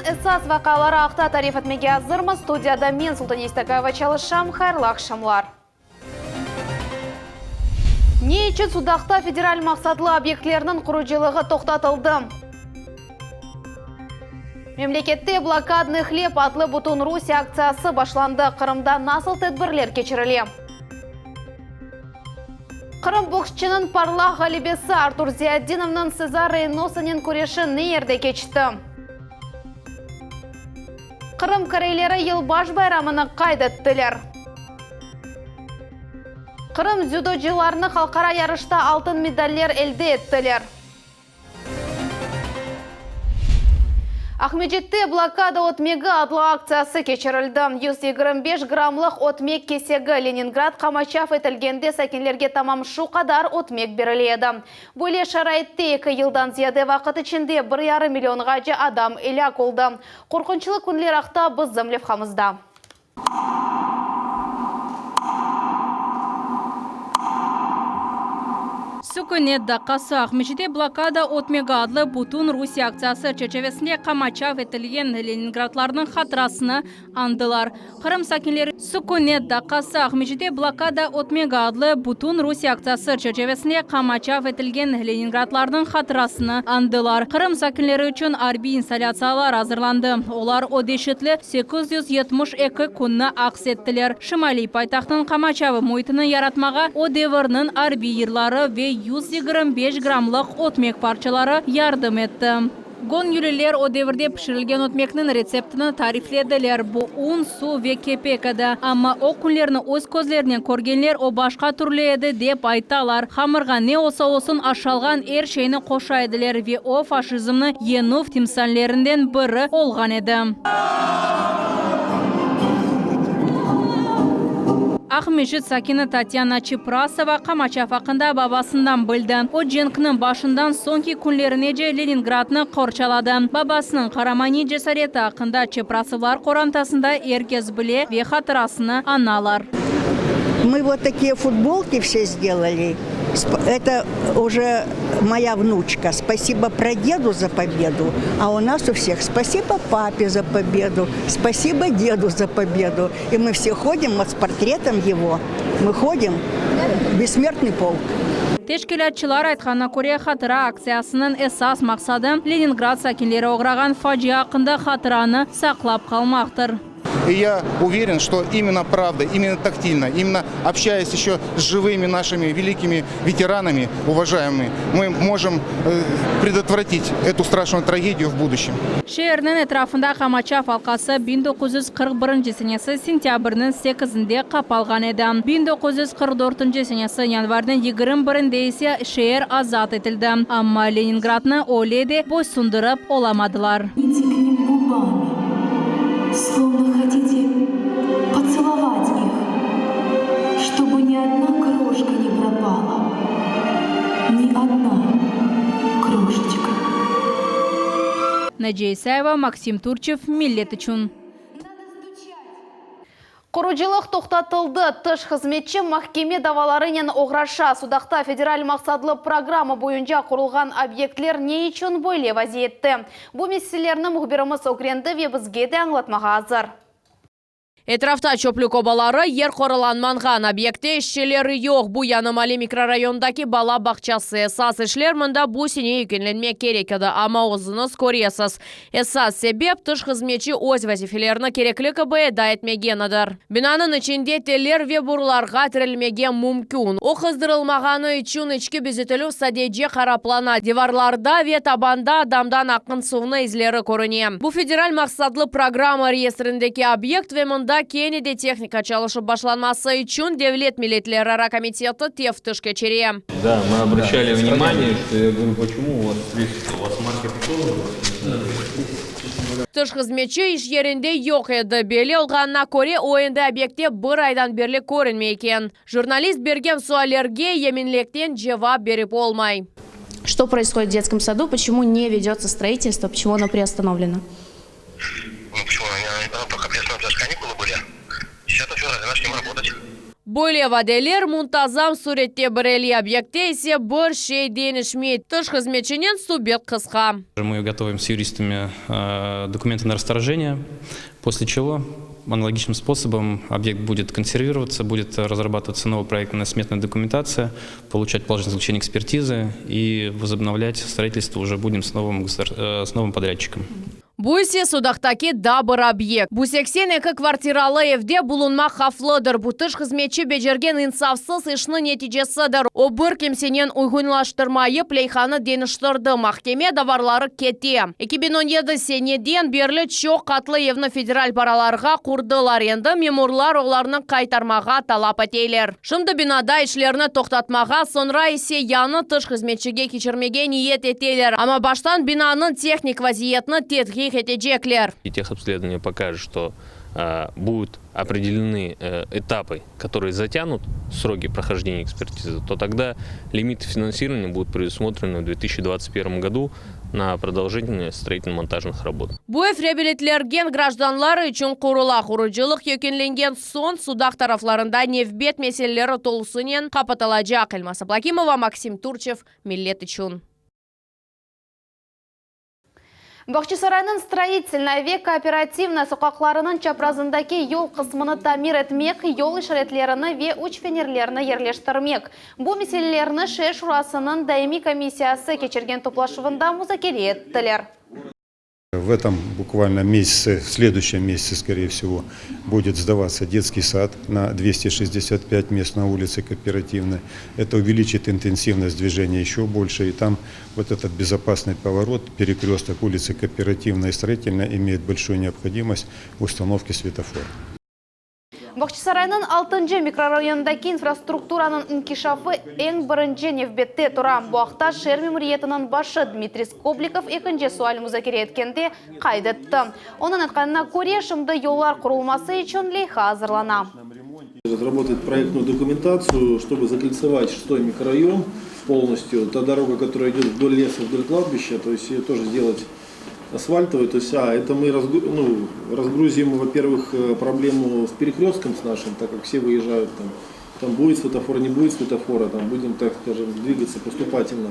esas vaqiaları aqta tarif etmege azırmız. Studiyada men, Sultaniye Stakayeva, çalışam. Hayırlı aqşamlar! Ne içün Sudaqta federal maqsatlı obyektlerniñ qurucılığı toqtatıldı? Memlekette Blokadnıy hleb adlı bütün Rusiye aktsiyası başlandı. Qırımda nasıl tedbirler keçirile? Qırım boksçınıñ parlaq ğalebesi, Artur Ziyatdinovnıñ Sezar Reynosanen küreşi ne yerde keçti? Qırım koreyleri Yılbaş bayramını qayd ettiler. Qırım dzüdocılarını halqara yarışta altın medaller elde ettiler. Aqmescitte Blokada ötmegi adlı aktsiyası keçirildi. 125 grammlıq ötmek kesegi Leningrad qamaçav etilgende sakinlerge tamam şu qadar ötmek berile edi. Böyle şaraitte eki yıldan ziyade vaqıt içinde bir yarım millionğace adam elâk oldı. Qorqunçlı künler aqta bizim levhamızda. Sükünet daqqası, Aqmescitte Blokada ötmegi adlı bütün Rusiye aktsiyası çerçivesinde qamaçav etilgen leningradlarnıñ hatırasını añdılar. Qırım sakinleri Sükünet daqqası, Aqmescitte Blokada ötmegi adlı bütün Rusiye aktsiyası çerçivesinde qamaçav etilgen leningradlarnıñ hatırasını añdılar. Qırım sakinleri içün arbiy installâtsiyalar azırlandı, olar o deşetli 872 künni aks ettiler. Şimaliy paytahtnıñ qamaçavı müitini yaratmağa o devirniñ arbiy yırları ve 125 grammlıq ötmek parçaları yardım etti. Göñülliler o devirde pişirilgen ötmekniñ retseptini tariflediler, bu un, suv ve kepek edi. Amma o künlerni öz közlerinen körgenler o başqa türlü edi, dep aytalar. Hamırğa ne olsa olsun aşalğan er şeyni qoşa ediler ve o faşizmni yeñüv timsallerinden biri olğan edi. Aqmescit sakini Tatyana Çeprasova qamaçav aqqında babasından bildi. O, cenkniñ başından soñki künlerinece Leningradnı qorçaladı. Babasınıñ qaramaniy cesareti aqqında Çeprasovlar qorantasında er kes bile ve hatırasını añalar. Мы вот такие футболки все сделали. Это уже моя внучка. Спасибо прадеду за победу, а у нас у всех спасибо папе за победу, спасибо деду за победу. И мы все ходим вот с портретом его, мы ходим, бессмертный полк. Teşkilâtçılar aytqanına köre, hatıra aktsiyasınıñ esas maqsadı, Leningrad sakinleri oğrağan facia aqqında hatıranı saqlap qalmaqtır. И я уверен, что именно правда, именно тактильно, именно общаясь еще с живыми нашими великими ветеранами, уважаемыми, мы можем предотвратить эту страшную трагедию в будущем. Şeerniñ etrafında qamaçav alqası 1941 senesi sentâbrniñ sekizinde qapalğan edi. 1944 senesi yanvarniñ 21-inde ise şeer azat etildi. Amma Leningradnı öyle de boysundırıp olamadılar. Идти к ним губами, словно хотите поцеловать их, чтобы ни одна крошка не пропала, ни одна крошечка. Naciye İsayeva, Maksim Turçev, Millet içün. Qurucılıq toqtatıldı, tış hızmetçi mahkeme davalarınen oğraşa. Sudaqta federal maqsatlı programma boyunca qurulğan obyektler ne içün böyle vaziyette? Bu meselelerni mühbirimiz ögrendi ve bizge de añlatmağa azır. Etrafta çöplük obaları, yer qoralanmanğan, obyektte işçiler yoq. Bu Yañı-Male mikrorayonındaki bala bağçası. Esas işler mında bu sene yekünlenmek kerek edi, amma özüñiz köresiz. Esas sebep, tış hızmetçi öz vazifelerini kerekli kibi eda etmegenidir. Binanıñ içinde teller ve burlarğa tirilmege mümkün. O qızdırılmağanı içün içki bezetilüv sadece haraplana, divarlarda ve tabanda damdan aqqın suvnı izleri körüne. Bu federal maqsatlı programma reyestrindeki obyekt ve mında kene de tehnika çalışıp başlanması içün Devlet milletlerara komiteti teftiş keçire. Da, мы обращали внимание, что я говорю, почему у вас у вас маркер тоже? Tış hızmetçi iş yerinde yoq edi. Belli olğanına köre, o endi obyektte bir aydan berli körünmey eken. Jurnalist bergen suallerge yeminlikten cevap berip olmay. Что происходит в детском саду, почему не ведется строительство, почему оно приостановлено? Ну, почему? Оно пока приостановлено, каникулы были. 10 февраля начнем работать. Böyle vadeler muntazam sürette berile, obyektte ise bir şey deñişmey. Tış hızmetçinen subet qısqa. Мы готовим с юристами документы на расторжение, после чего аналогичным способом объект будет консервироваться, будет разрабатываться новая проектно-сметная документация, получать положительное заключение экспертизы и возобновлять строительство уже будем с новым, с новым подрядчиком. Bu ise Sudaqtaki daa bir obyekt. Bu 82 kvartiralı evde bulunmaq havflıdır. Bu tış hızmetçi becergen insafsız işniñ neticesidir. O bir kimsenen uyğunlaştırmayıp leyhanı deñiştirdi. Mahkeme davaları kete. 2017 seneden berli çoq qatlı evni federal paralarğa qurdılar. Endi memurlar olarnı qaytarmağa talap eteler. Şimdi binada işlerni toqtatmağa, soñra ise yañı tış hızmetçige keçirmege niyet eteler. Amma baştan binanıñ tehnik vaziyetini tedqiq etecekler. И техобследование покажет, что будут определены этапы, которые затянут сроки прохождения экспертизы, то тогда лимиты финансирования будут предусмотрены в 2021 году на продолжение строительно-монтажных работ. Bu ev reabilitlengen grajdanlar içün qurula. Qurucılıq yekünlengen soñ Sudaq taraflarında nevbet meseleleri tolusınen qapatılacaq. Elmaz Ablakimova, Maksim Turçev, Millet içün. Bağçasaraynıñ Stroitelnaya ve Kooperativnaya soqaqlarınıñ çaprazındaki yol qısmını tamir etmek, yol işaretlerini ve üç fenerlerni yerleştirmek. Bu meselelerni şeer şurasınıñ daimiy komissiyası keçirgen toplaşuvında muzakere ettiler. В этом буквально месяце, в следующем месяце, скорее всего, будет сдаваться детский сад на 265 мест на улице Кооперативной. Это увеличит интенсивность движения еще больше. И там вот этот безопасный поворот, перекресток улицы Кооперативной и Строительной имеет большую необходимость в установке светофора. Bağçasaraynıñ 6 mikrorayonındaki infrastrukturanıñ inkişafı eñ birinci nevbette tura. Bu aqta şeer memuriyetiniñ başı Dmitriy Skoblikov ekinci sual muzakere etkende qayd etti. Onıñ aytqanına köre, şimdi yollar qurulması içün leyha azırlana. Разработать проектную документацию, чтобы закольцевать шестой микрорайон полностью. Та дорога, которая идет вдоль леса, вдоль кладбища, то есть ее тоже сделать асфальтовой. То есть, это мы ну, разгрузим, во-первых, проблему с перекрестком с нашим, так как все выезжают там. Там будет светофор, не будет светофора, там будем, так скажем, двигаться поступательно.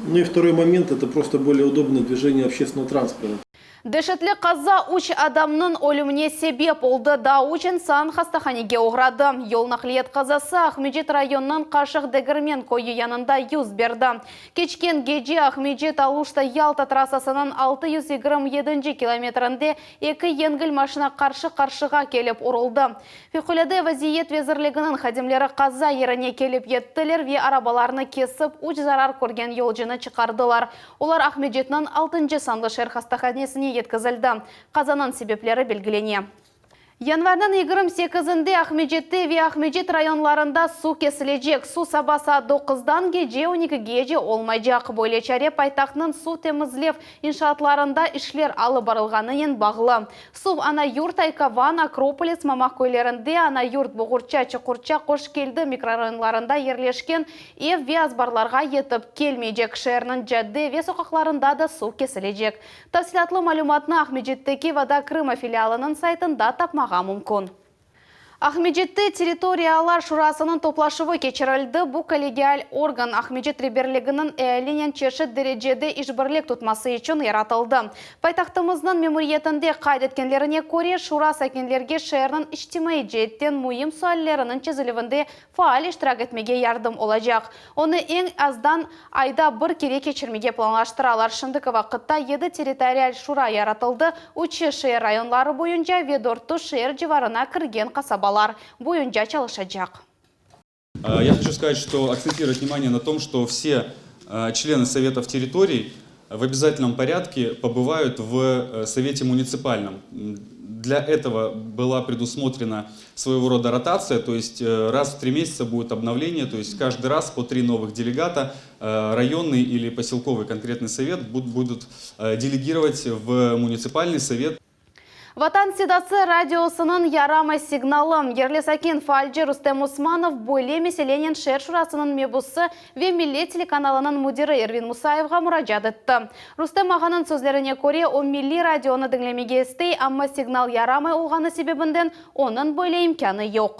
Ну и второй момент, это просто более удобное движение общественного транспорта. Deşetli qaza üç adamnıñ ölümine sebep oldı. Daa üç insan hastahanege oğradı. Yol naqliyat qazası Aqmescit rayonınıñ Qaşıq Degirmen köyü yanında yüz berdi. Keçken gece Aqmescit Aluşta Yalta trassasınıñ 627 kilometrinde eki yengil maşina qarşı-qarşığa kelip uruldı. Fevqulâde vaziyet vezirliginiñ hadimleri qaza yerine kelip yettiler ve arabalarnı kesip üç zarar körgen yolcunı çıqardılar. Olar Aqmescitniñ 6 sanlı şeer hastahanesine yetkizildi. Qazanıñ sebepleri belgilene. Yanvarniñ 28-inde Aqmescitte ve Aqmescit rayonlarında suv kesilecek. Suv saba saat 9-dan gece 12-gece olmaycaq. Böyle çare paytahtnıñ suv temizlev inşaatlarında işler alıp barılğanınen bağlı. Suv Anayurt, Aykavan, Akropolis, Mamaq köylerinde, Anayurt, Boğurça, Çuqurça, Qoşkeldi mikrorayonlarında yerleşken ev ve azbarlarğa yetip kelmeycek. Şeerniñ cadde ve soqaqlarında da suv kesilecek. Tafsilâtlı malümatnı Aqmescitteki Voda Krıma filialınıñ saytında tapmağa mümkün. Aqmescitte territoriyalar şurasınıñ toplaşuvı keçirildi. Bu kollegial organ Aqmescit reberliginiñ ealinen çeşit derecede işbirlik tutması içün yaratıldı. Paytahtımıznıñ memuriyetinde qayd etkenlerine köre, şura sakinlerge şeerniñ içtimaiy ceetten müim sualleriniñ çezilüvinde faal iştirak etmege yardım olacaq. Onı eñ azdan ayda bir kere keçirmege planlaştıralar. Şimdiki vaqıtta yedi territorial şura yaratıldı, üçi şeer rayonları boyunca ve dörtü şeer civarına kirgen qasabalar boyunca çalışacaq. Я хочу сказать, что акцентировать внимание на том, что все члены Советов территорий в обязательном порядке побывают в Совете муниципальном. Для этого была предусмотрена своего рода ротация, то есть раз в 3 месяца будет обновление, то есть каждый раз по три новых делегата районный или поселковый конкретный совет будут делегировать в муниципальный совет. Vatan Sedası radiosınıñ yaramay signalı. Yerli sakin faalci Rustem Osmanov böyle meselenen şeer şurasınıñ mebusı ve Millet telekanalınıñ müdiri Ervin Musayevğa muracaat etti. Rustem ağanıñ sözlerine köre, o milliy radionı diñlemege istey, amma signal yaramay olğanı sebebinden onıñ böyle imkânı yoq.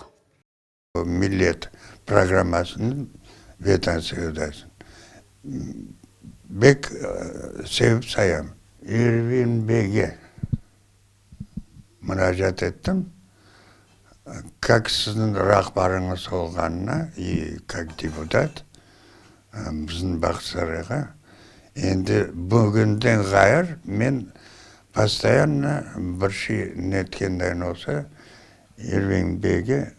Millet programmasınıñ Vetan sevdasın bek sevip sayam. Ervin beyge muracaat ettim, kak sizniñ rahbarıñız olğanına i kak deputat bizim Bağçasarayğa. Endi bugünden ğayır men postoyanno bir şey netkendayin olsa, Ervin beyge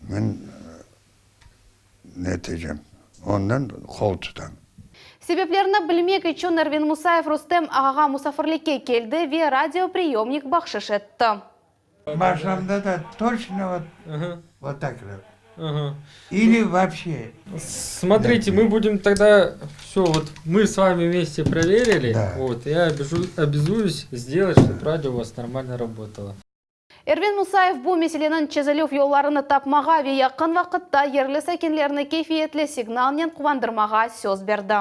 men netecem, ondan qol tutam. Sebeplerini bilmek içün Ervin Musayev Rustem ağağa musafirlikke keldi ve radiopriyomnik bahşış etti. Maşnamda da toçno vot vot tak ili voobşe. Смотрите, мы будем тогда все, вот мы с вами вместе проверили, вот, я обязуюсь сделать, чтобы радио у вас нормально работало. Ervin Musayev bu meseleniñ çezilüv yollarını tapmağa ve yaqın vaqıtta yerli sakinlerni keyfiyetli signalnen quvandırmağa söz berdi.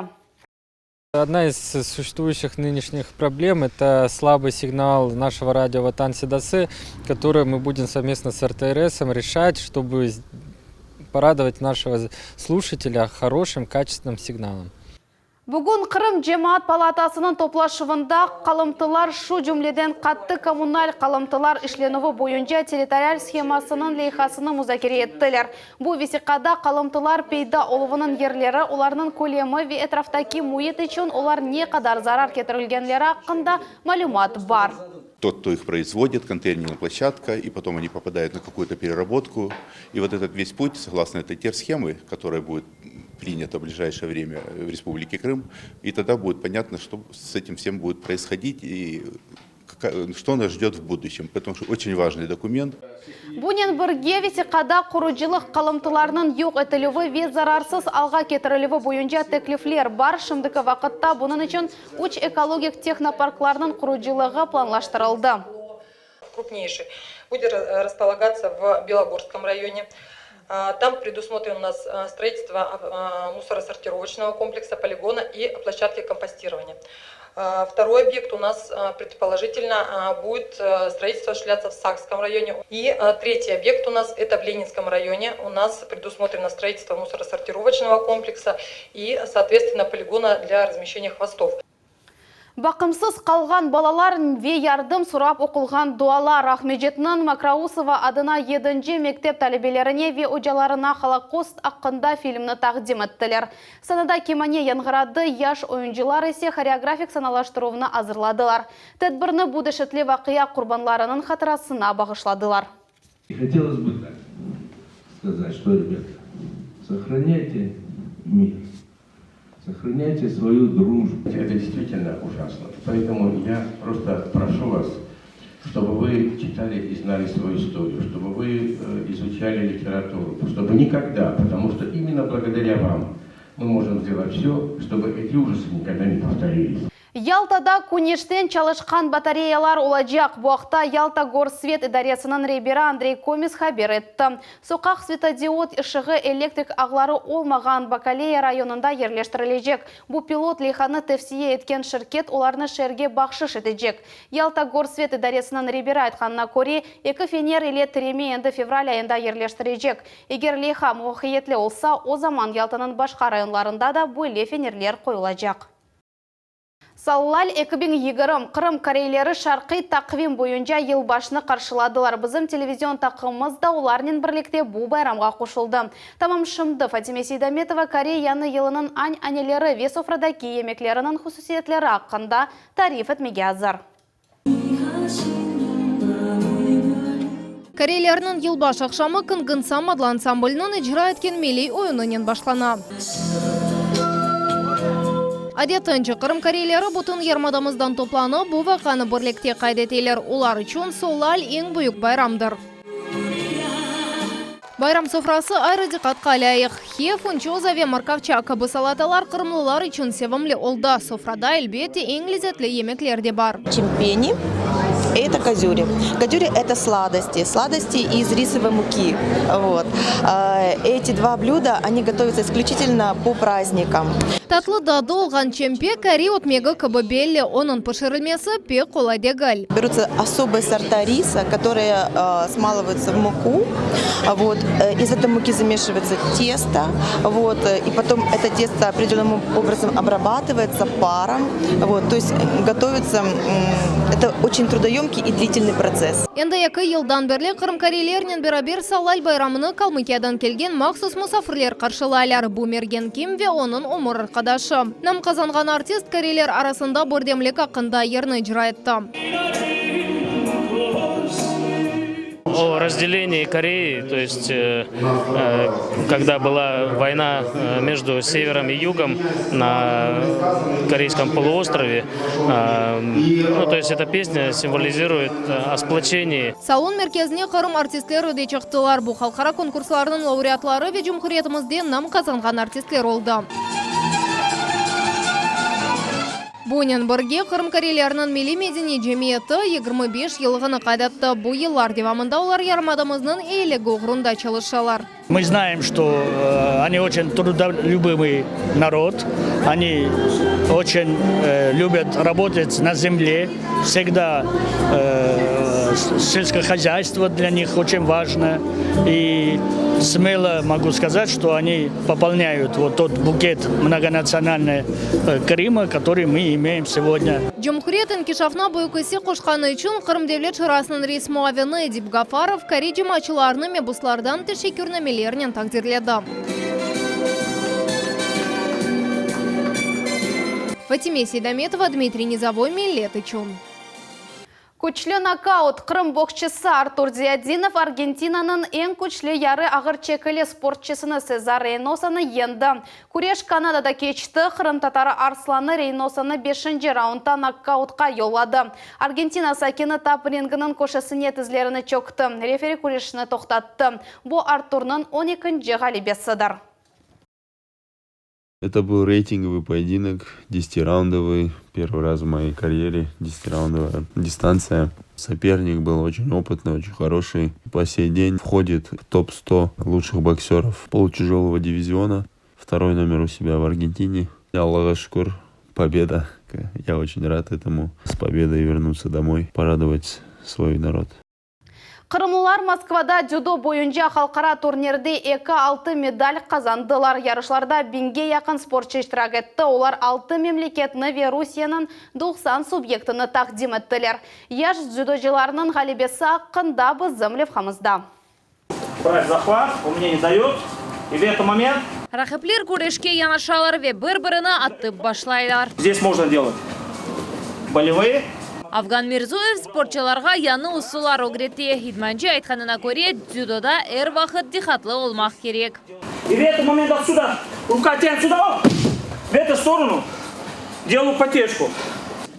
Одна из существующих нынешних проблем – это слабый сигнал нашего радио «Ватан Седасы», который мы будем совместно с РТРС решать, чтобы порадовать нашего слушателя хорошим, качественным сигналом. Bugün Qırım Cemaat palatasınıñ toplaşuvında qalımtılar, şu cümleden qattı kommunal qalımtılar işlenüvi boyunca territorial shemasınıñ leyhasını muzakere ettiler. Bu vesiqada qalımtılar peyda oluvınıñ yerleri, olarnıñ kölemi ve etraftaki müit içün olar ne qadar zarar ketirilgenleri aqqında malümat bar. Тот, кто их производит, контейнерная площадка, и потом они попадают на какую-то переработку. И вот этот весь путь, согласно этой терсхемы, которая будет принята в ближайшее время в Республике Крым, и тогда будет понятно, что с этим всем будет происходить и что нас ждет в будущем. Потому что очень важный документ. Bunen birge vesiqada qurucılıq qalımtılarınıñ yoq etilüvi ve zararsız alğa ketirilüvi boyunca teklifler bar. Şimdiki vaqıtta bunıñ içün üç ekologik tehnoparklarnıñ qurucılığı planlaştırıldı. Крупнейший будет располагаться в Белогорском районе. Там предусмотрено у нас строительство мусоросортировочного комплекса, полигона и площадки компостирования. Второй объект у нас предположительно будет строительство осуществляться в Сакском районе. И третий объект у нас это в Ленинском районе. У нас предусмотрено строительство мусоросортировочного комплекса и, соответственно, полигона для размещения хвостов. Baqımsız qalğan balalar ve yardım sorap oqulğan dualar Aqmescitniñ Mokrousova adına yedinci mektep talebelerine ve ocalarına Holokost aqqında filmni taqdim ettiler. Sanada kemane yañğıradı, yaş oyuncılar ise horeografik sanalaştıruvnı azırladılar. Tedbirni bu deşetli vaqia qurbanlarınıñ hatırasına bağışladılar. Хотелось бы так сказать, что, ребята, сохраняйте мир, сохраняйте свою дружбу. Это действительно ужасно. Поэтому я просто прошу вас, чтобы вы читали и знали свою историю, чтобы вы э, изучали литературу, чтобы никогда, потому что именно благодаря вам мы можем сделать все, чтобы эти ужасы никогда не повторились. Yaltada küneşten çalışqan batareyalar olacaq. Bu aqta Yalta Gorsvet idaresiniñ reberi Andrey Komis haber etti. Soqaq svetodiod ışığı elektrik ağları olmağan Bakaleya rayonında yerleştirilecek. Bu pilot leyhanı tevsiye etken şirket olarnı şeerge bahşış etecek. Yalta Gorsvet idaresiniñ reberi aytqanına köre, eki fener ile tireme endi fevral ayında yerleştirecek. Eger leyha muvafaqiyetli olsa, o zaman Yaltanıñ başqa rayonlarında da böyle fenerler qoyulacaq. Sallal 2020, Qırım koreyleri şarqiy taqvim boyunca yılbaşnı qarşıladılar. Bizim televizion taqımımız da olarnen birlikte bu bayramğa qoşuldı. Tamam şimdi Fatime Seydametova Korey yañı yılınıñ an-aneleri ve sofradaki yemekleriniñ hususiyetleri aqqında tarif etmege azır. Koreylerniñ yılbaş aqşamı Kıngınsam adlı ansamblniñ icra etken milliy oyunınen başlana. Adetince, Qırım koreyleri bütün yarımadamızdan toplanıp, bu vaqianı birlikte qayd eteler. Olar içün Solal eñ büyük bayramdır. Bayram sofrası ayrı diqqatqa lâyıq. He, funçoza ve morkovça kibi salatalar qırımlılar içün sevimli oldı. Sofrada, elbette, eñ lezetli yemekler de bar. Çimpeni. Это козюри. Козюри – это сладости, сладости из рисовой муки. Вот. Эти два блюда, они готовятся исключительно по праздникам. Tatlı dadı olğan çempe korey ötmegi kibi belli, onıñ pişirilmesi pek qolay degil. Берутся особые сорта риса, которые смалываются в муку. Вот. Из этой муки замешивается тесто. Вот. И потом это тесто определенным образом обрабатывается паром. Вот. То есть готовится, это очень трудоемкий и длительный процесс. Endi eki yıldan berli Qırım koreylerinen beraber Salal bayramını Kalmıkiyadan kelgen mahsus musafirler qarşılaylar. Bu Mergen Kim ve onıñ ömür arqadaşı. Nam qazanğan artist koreyler arasında birdemlik aqqında yırnı icra etti. О разделении Кореи, то есть когда была война между севером и югом на Корейском полуострове. Ну, то есть эта песня символизирует о сплочении. Salon merkezine Qırım artistleri de çıqtılar. Bu halqara konkurslarnıñ laureatları ve cumhuriyetimizde nam qazanğan artistler oldı. Bunen birge, Qırım koreyleriniñ milliy-medeniy cemiyeti 25 yıllığını qayd etti. Bu yıllar devamında olar yarımadamıznıñ eyiligi oğrunda çalışalar. Мы знаем, что они очень трудолюбивый народ, они очень любят работать на земле, всегда сельское хозяйство для них очень важно. И смело могу сказать, что они пополняют вот тот букет многонациональный Крыма, который мы имеем сегодня. Cumhuriyet inkişafına büyük isse qoşqanı içün Qırım Devlet Şurasınıñ reis muavini Edip Gafarov korey cemaatçılarını mebuslardan teşekkürnamelernen taqdirledi. Fatime Seydametova, Dmitriy Nizovoy, Millet içün. Küçlü nokaut, Qırım boksçısı Artur Ziyadinov Argentinanıñ eñ küçlü yarı ağır çekili sportçısını Sezar Reynosanı yeñdi. Küreş Kanadada keçti, qırımtatarı arslanı Reynosanı beşinci raundta nokautqa yolladı. Argentina sakini tap ringniñ köşesine tizlerini çökti. Referi küreşni toqtattı. Bu Arturnıñ on ekinci ğalebesidir. Это был рейтинговый поединок, десятираундовый. Первый раз в моей карьере десятираундовая дистанция. Соперник был очень опытный, очень хороший. По сей день входит в топ-100 лучших боксеров полутяжелого дивизиона. Второй номер у себя в Аргентине. Allağa şükür, победа. Я очень рад этому. С победой вернуться домой, порадовать свой народ. Qırımlılar Moskvada dzüdo boyunca halqara turnirde eki altın medal qazandılar. Yarışlarda biñge yaqın sportçı iştirak etti, olar altı memleketni ve Rusiyeniñ 90 subyektini taqdim ettiler. Yaş dzüdocılarnıñ ğalebesi aqqında bizim levhamızda. Брать захват, он мне не дает. И в этот момент... Raqipler küreşke yanaşalar ve bir-birini atıp başlaylar. Здесь можно делать болевые. Afgan Mirzoyev sportçılarğa yañı usullar ögrete. İdmancı aytqanına köre, dzüdoda er vaqıt diqqatlı olmaq kerek. И в этот момент отсюда, рука тянет сюда, оп, в эту сторону делаю потечку.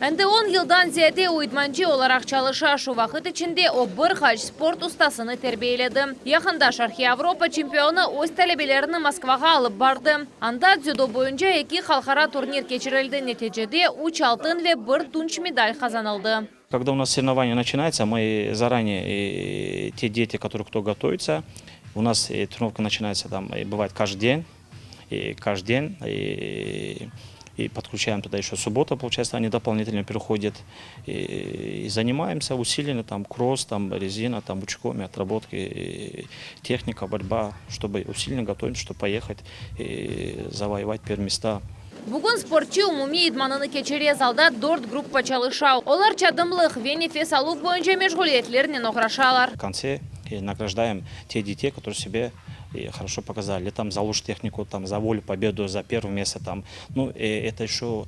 Endi on yıldan ziyade o idmancı olaraq çalışa. Şu vaqıt içinde o bir qaç sport ustasını terbiyeledi. Yaqında Şarqiy Avropa çempionı öz talebelerini Moskvağa alıp bardı. Anda dzüdo boyunca eki halqara turnir keçirildi. Neticede üç altın ve bir tunç medal qazanıldı. Когда у нас соревнования начинаются, мы заранее, те дети, которые кто готовится, у нас тренировка начинается там, бывает каждый день, и каждый день, и, и подключаем туда еще суббота, получается, они дополнительно переходят, и, и занимаемся усиленно, там кросс, там резина, там учкоми, отработки, и техника, борьба, чтобы усиленно готовить, чтобы поехать и завоевать первые места. Bugün sportçı umumiy idmanını keçire. Zalda dört gruppa çalışa. Olar çadımlıq ve nefes aluv boyunca meşğuliyetlernen oğraşalar. В конце награждаем те детей, которые себе хорошо показали. Там за лучшую технику, там за волю, победу, за первое место. Там. Ну, это еще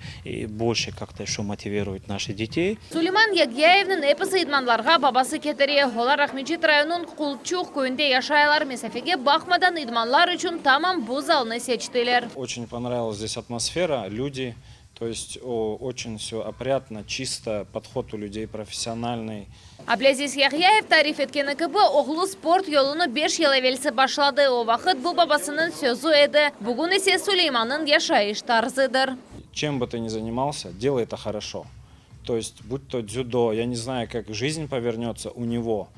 больше как-то еще мотивирует наших детей. Suleyman Yagiyevniñ episi idmanlarğa babası ketire. Olar Aqmescit rayonınıñ Qulçuq köyünde yaşaylar. Mesafege baqmadan idmanlar içün tamam bu zalnı seçtiler. Очень понравилась здесь атмосфера, люди. То есть очень все опрятно, чисто, подход у людей профессиональный. Ablâziz Yağyayev tarif etkeni kibi, oğlu sport yolunı beş yıl evelsi başladı. O vaqıt bu babasınıñ sözü edi. Bugün ise Suleymannıñ yaşayış tarzıdır. Чем бы ты ни занимался, делай это хорошо. То есть, будь то дзюдо, я не знаю, как жизнь повернется у него,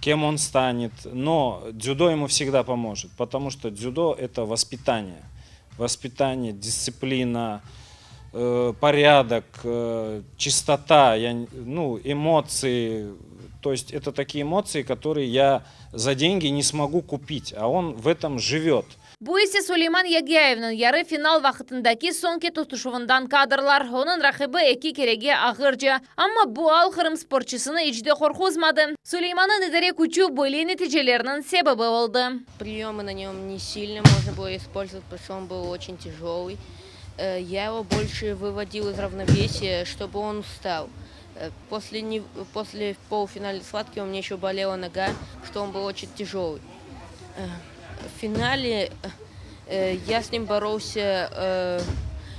кем он станет, но дзюдо ему всегда поможет, потому что дзюдо – это воспитание. Воспитание, дисциплина, э, порядок, э, чистота, я, ну, эмоции. То есть это такие эмоции, которые я за деньги не смогу купить, а он в этом живет. Bu ise Suleyman Yagiyevniñ yarı final vaqtındaki soñki tutuşuvından kadrlar. Onıñ raqibi eki kerege ağırca. Amma bu al Qırım sportçısını iç de qorquzmadı. Suleymanıñ idare küçü böyle neticelerniñ sebebi oldı. Приемы на нем не сильно можно было использовать, потому что он был очень тяжелый. Э, я его больше выводил из равновесия, чтобы он устал. Э, после, не, после полуфинальной схватки у меня еще болела нога, что он был очень тяжелый. Э, в финале я с ним боролся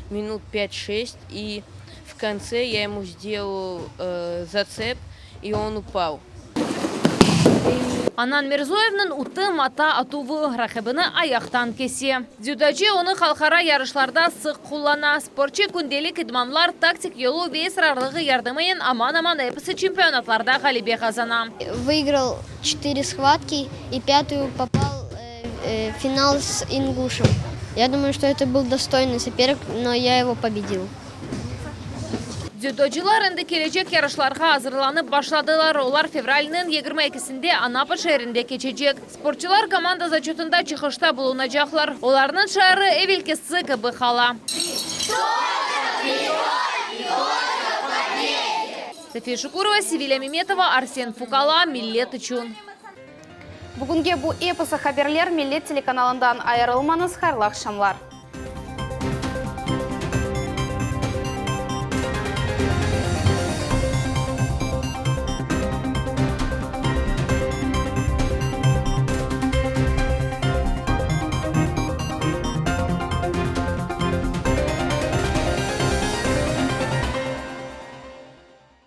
минут 5-6, и в конце я ему сделал зацеп, и он упал. Anan Mirzoyevniñ utı-mata atuvı raqibini ayaqtan kese. Dzüdocı onı halqara yarışlarda sıq qullana. Sportçı kündelik idmanlar, taktik yolu ve israrlığı yardımınen aman-aman episi çempionatlarda ğalebe qazana. Выиграл четыре схватки и пятую попал э, в финал с ингушем. Я думаю, что это был достойный соперник, но я его победил. Dzüdocılar endi kelecek yarışlarğa azırlanıp başladılar. Olar fevralniñ 22-sinde Anapa şeerinde keçecek. Sportçılar komanda zaçötında çıqışta bulunacaqlar. Olarnıñ şiarı evelkisi kibi qala. Safiye Şukurova, Sevilya Memetova, Arsen Fukala, Millet içün. Bugünge bu episi haberler Millet telekanalından ayırılmañız, hayırlı aqşamlar.